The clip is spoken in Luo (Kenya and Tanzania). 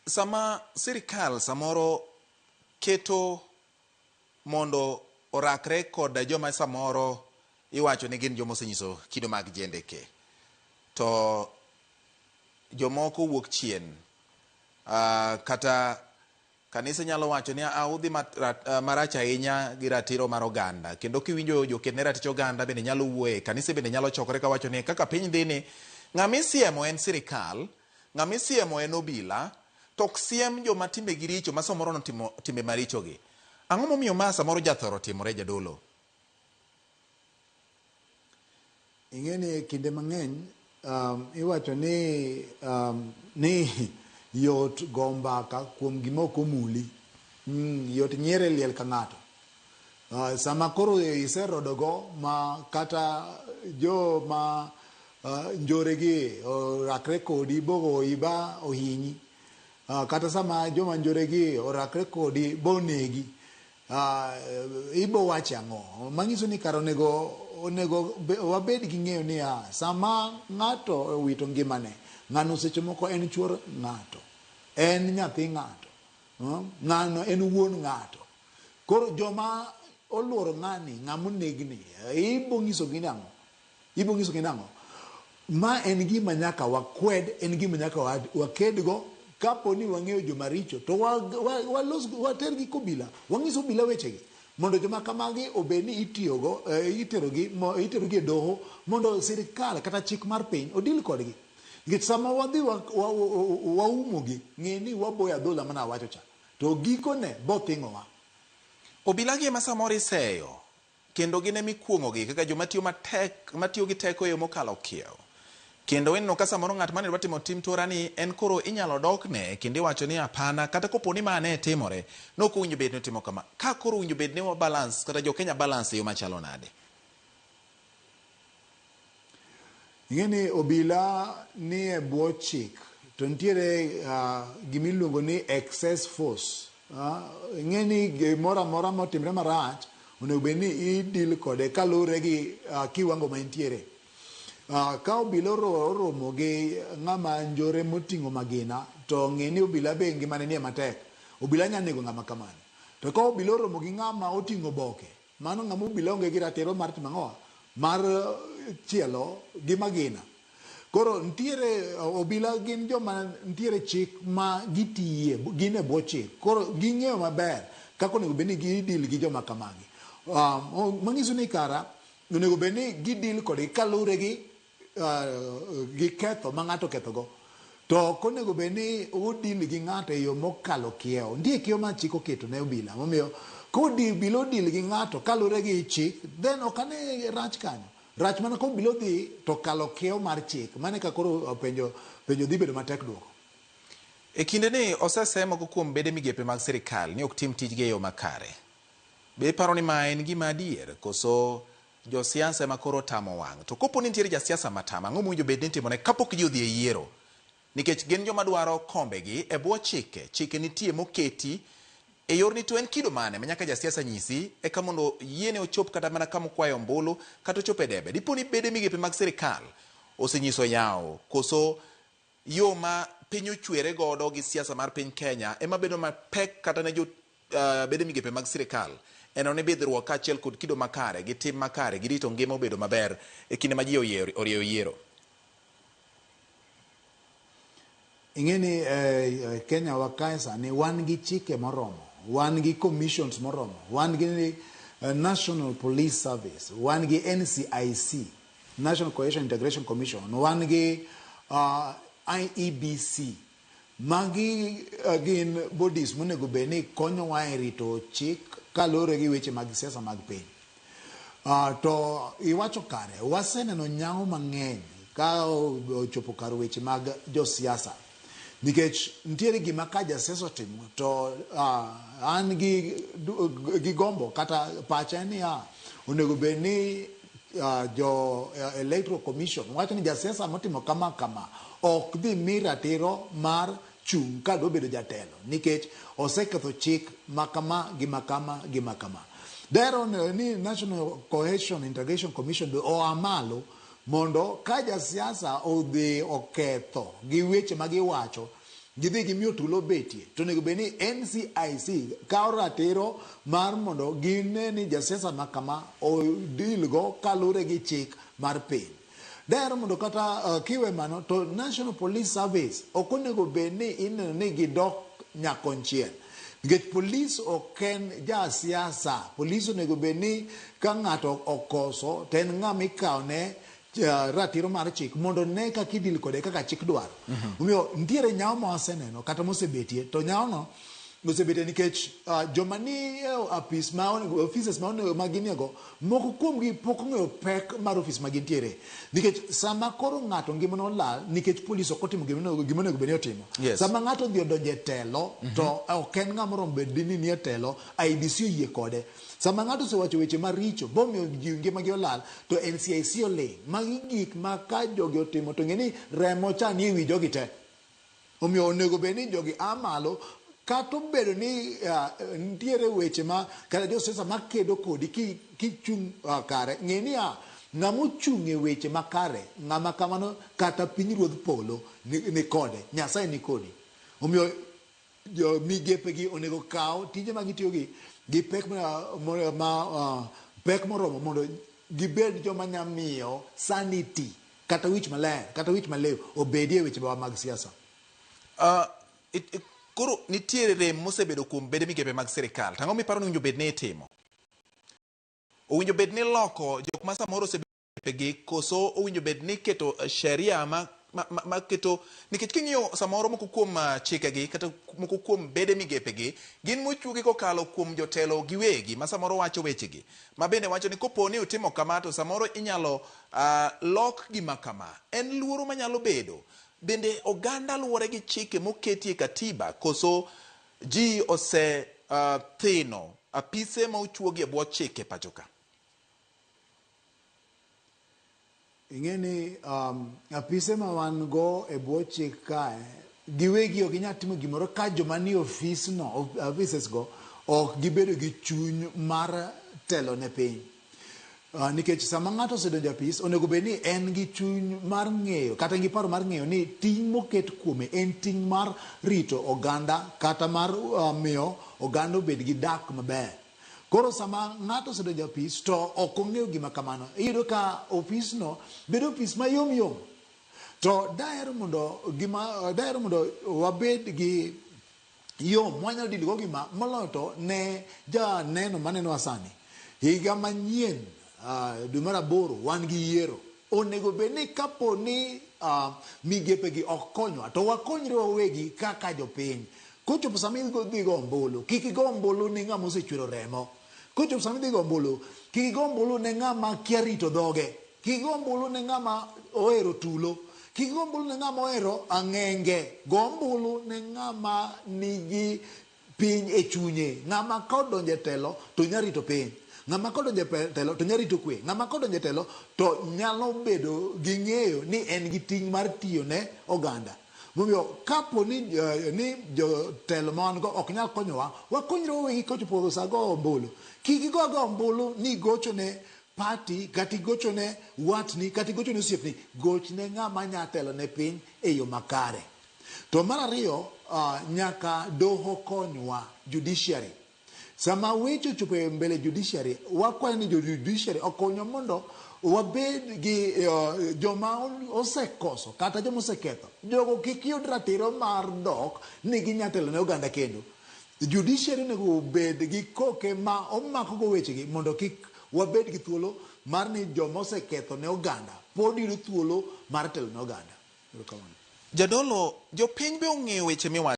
Sama sirikal samoro keto mondo orakre kod joma samoro iwacho ni gin joma osenyiso kido mag jendeke to jomoko wuok chien kata Kanise nyalo wacho ni a udhi marach ahinya gi ratiro mar oganda. Kendo kiwinjo joked ne ratich oganda bende nyalo wuoye, kanise bende nyalo chokore kawacho ni kaka piny dhi ni, ng'ama isiemo en sirikal, ng'ama isiemo en obila, to ok siem joma timbegi richo ma samoro notimo timbe marichogi. Ang'o momiyo ma samoro jathoro timore jadolo? Ing'e ni kinde mang'eny iwacho ni ni yot go mbaka kuom gima ok omuli. Yot nyiero e liel ka ng'ato. Sama koro iserodogo ma kata jo ma njore gi orakre kodi bogoyi ba ohinyi. Kata sama joma njore gi orakre kodi bonegi. Ibo wacho ang'o? Manyiso ni kara onego onego wabed gi ng'eyo niya, sama ng'ato owito ngimane, ng'ano seche moko en chuor ng'ato, en nyathi ng'ato, ng'ano en wuon ng'ato. Koro joma oluoro ng'ani, ng'ama onegni, ibo nyisogi nang'o? Ibo nyisogi nang'o? Ma en gima nyaka wakwed, en gima nyaka wakedgo. Kapo ni wang'eyo joma richo to walos, watergi kobila, wang'is obila wechegi mondo joma kamagi obed ni itiyogo, iterogi, iterogi e doho mondo sirikal kata chik mar piny odil kodgi. Nikech sama wadhi waumogi, ng'e ni waboyo adhola mana awacho cha, to gikone bothing'owa. Obila gi ema samoro iseyo kendo gin ema ikuong'ogi kaka joma tiyo matek, matiyo gi teko e yo mokalo kiewo. Kendo ineno ka samoro ng'at mane dwa timo tim tora ni en koro inyalo dokne kendo iwacho ni hapana, kata kopo ni ma ne timore, ne ok owinjo bed ni otimo kama. Ka koro owinjo bed ni wa balance kata jo Kenya balance e yo machalo nade? Ing'e ni obila ni e bwo chik to nitiere gima iluongo ni excess force. Ing'e ni gimoro amora motimre marach onego bed ni i deal kode kaluwore gi kiwango ma entiere. Ka obila oromo gi ng'ama njore moting'o magina to ng'e ni obila be ngimane nie matek. Obila nyalo nego ng'ama kamano. To ka obila oromo gi ng'ama oting'o oboke, mano ng'ama obila onge gi ratiro mar timo ang'owa? Mar chielo gi magina. Koro nitiere obila gin joma nitiere chik ma gitiye, gin e bwo chik. Koro ging'eyo maber kaka onego bed ni gi deal gi joma kamagi. Manyiso ni kara onego bed ni gi deal kodgi kaluwore gi gi ketho ma ng'ato okethogo. To ok onego bed ni o deal gi ng'ato e yo mokalo kiewo. Nitie kiewo ma chik oketo ne obila. Momiyo ka obila o deal gi ng'ato kaluwore gi chik, then ok ane rach kanyo. Rach mana ka obila odhi to okalo kiewo mar chik. Mano eka koro penjo, penjo dhi bedo matek duoko. E kindeni osese moko kuom bede migepe mag sirikal ni ok tim tijgi e yo makare. Be iparo ni ma en gima adier koso josiasa ema koro otamo wang'? To kopo ni nitiere jasiasa matamo, ang'o mowinjo bed ni itimone kapok ji odhi e yiero? Nikech gin joma dwaro kombegi e bwo chike, chike nitie moketi e yorni to en kido mane ma nyaka jasiasa nyisi eka mondo yiene ochop kata mana kama okwaye ombulu kata ochop e debe? Dipo ni bede migepe mag sirikal osenyiso yawo koso yo ma piny ochwere godo gi siasa mar piny Kenya ema bedo mapek kata ne jo bede migepe mag sirikal eno ni bidhruok kaachiel kod kido makare gi tim makare gi rito ngima obedo maber e kinde ma ji orieyo yiero? Ing'e ni Kenya wa kae sani wan gi chike moromo, wan gi commissions moromo, wan gi National Police Service, wan gi NCIC, National Cohesion Integration Commission, wan gi IEBC. Magi gin bodies monego bed ni konyowa e rito chik kaluwore gi weche mag siasa mag piny. To iwacho kare, waseneno nyawo mang'eny ka ochopo kar weche mag josiasa. Nikech nitiere gima ka jasiasa otimo to an gi gombo kata pacha en niya, onego bed ni jo Electoral Commission wacho ni jasiasa motimo kama kama ok dhi mi ratiro mar chung' ka dwa bedo jatelo nikech oseketho chik ma kama gi ma kama gi ma kama. Dahero ni National Cohesion Integration Commission be oa malo Mondo ka jasiasa odhi oketho gi weche ma giwacho, gidhi gimiyo tulo betie, to onego bed ni NCIC kawo ratiro mar mondo gine ni jasiasa ma kama odil go kaluwore gi chik mar piny. Daher mondo kata kiwe mano to National Police Service ok onego bed ni ineno ni gidok nyakonchiel. Nikech polis ok en jasiasa. Polis onego bed ni ka ng'ato okoso to en ng'ama ikawo ne ratiro mar chik mondo ne kaka idil kode kaka chik dwaro. Omiyo nitiere nyawo ma waseneno kata mosebetie to nyawo no osebetie nikech joma ni e apis ma offices ma onego ma ginie go moko kuomgi pok ong'eyo pek mar ofis ma gintiere. Nikech sama koro ng'ato ngimane olal nikech polis ok otimo gima onego bed ni otimo. Sama ng'ato odhi odonjo e telo to ok en ng'ama oromo bed ni nie telo, IEBC oyie kode. Sama ng'ato osewacho weche maricho bomiyo ji ngimagi olal to NCIC oling'. Magi gik ma ka jogi otimo to ng'e ni remo cha nie wi jogi te. Omiyo onego bed ni jogi a malo kata obedo ni nitiere weche ma kata josiasa makedo kodi kichung' kare ng'e ni ng'ama ochung' e weche makare ng'ama kamano kata piny ruodh polo ni kode, Nyasaye ni kodi. Omiyo jo migepe gi onego kaw tije ma gitiyo gi gi pek ma pek moromo mondo gibed joma nya miyo sanity kata wich maler kata wich maliw obedie e weche mag siasa. Koro nitiere rem mosebedo kuom bede migepe mag sirikal. To ang'o miparo ni owinjo bed ni itimo? Owinjo bed ni loko jok ma samoro osebedo gi koso owinjo bed ni keto sheria ma keto nikech king'iyo samoro moko kuom chikegi kata moko kuom bede migepe gi gin mochuogi kokalo kuom jotelo giwegi ma samoro wacho wechegi ma bende wacho ni kopo ni utimo kama to samoro inyalo lok gima kama. En luoro manyalo bedo. Bende oganda luwore gi chike moketi e katiba koso ji ose thino apise ma ochuogi e bwo chike pacho ka? Ing'e ni apise ma wan go e bwo chik kae giwegi ok ginyal timo gimoro ka joma nie ofis no, offices go ok gibedo gi chuny mar telo ne piny. Nikech sama ng'ato osedonjo e apis, onego bed ni en gi chuny mar ng'eyo kata gi paro mar ng'eyo ni ting' moket kuome en ting' mar rito oganda kata mar miyo oganda obed gi dak maber. Koro sama ng'ato osedonjo e apis to ok ong'eyo gima kamano, iyudo ka ofisno bedo ofis mayom yom. To daher mondo gima daher mondo wabed gi yo mwanyalo deal go gima moloyo to ne janeno manenowa sani. Higa manyien dwe mar aboro wan gi yiero. Onego bed ni kapo ni migepe gi ok konywa to wakonyre wawegi kaka jopiny. Kochopo sama idhi go ombulu, kik igo ombulu ne ng'ama osechwero remo. Kochopo sama idhi go ombulu, kik igo ombulu ne ng'ama kia rito dhoge. Kik igo ombulu ne ng'ama ohero tulo. Kik igo ombulu ne ng'ama ohero ang'enge. Go ombulu ne ng'ama nigi piny e chunye. Ng'ama kodonjo e telo to nyalo rito piny. Ng'ama kodonjo e telo to nyalo rito kwe. Ng'ama kodonjo e telo to nyalo bedo gi ng'eyo ni en gi ting' mar tiyo ne oganda. Momiyo kapo ni, ni jotelo ma wan go ok nyal konyowa, wakonyre wawegi kochopo sa go ombulu. Kik igo agoya ombulu ni igocho ne party kata igocho ne watni kata igocho ne osiepni. Goch ne ng'ama nya telo ne piny e yo makare. To mar ariyo, nyaka doho konywa, judiciary. Sama weche ochopo e mbele judiciary, wakwayo ni jo judiciary okonywa mondo wabed gi joma osekoso kata joma oseketho. Jogo kik yud ratiro mar dok ni ginya telo ne oganda kendo. Judiciary onego obed gi koke ma omako go wechegi mondo kik wabed gi thuolo mar ni joma oseketho ne oganda pod yudo thuolo mar telo ne oganda. Jadolo, jopiny be ong'eyo weche miwacho.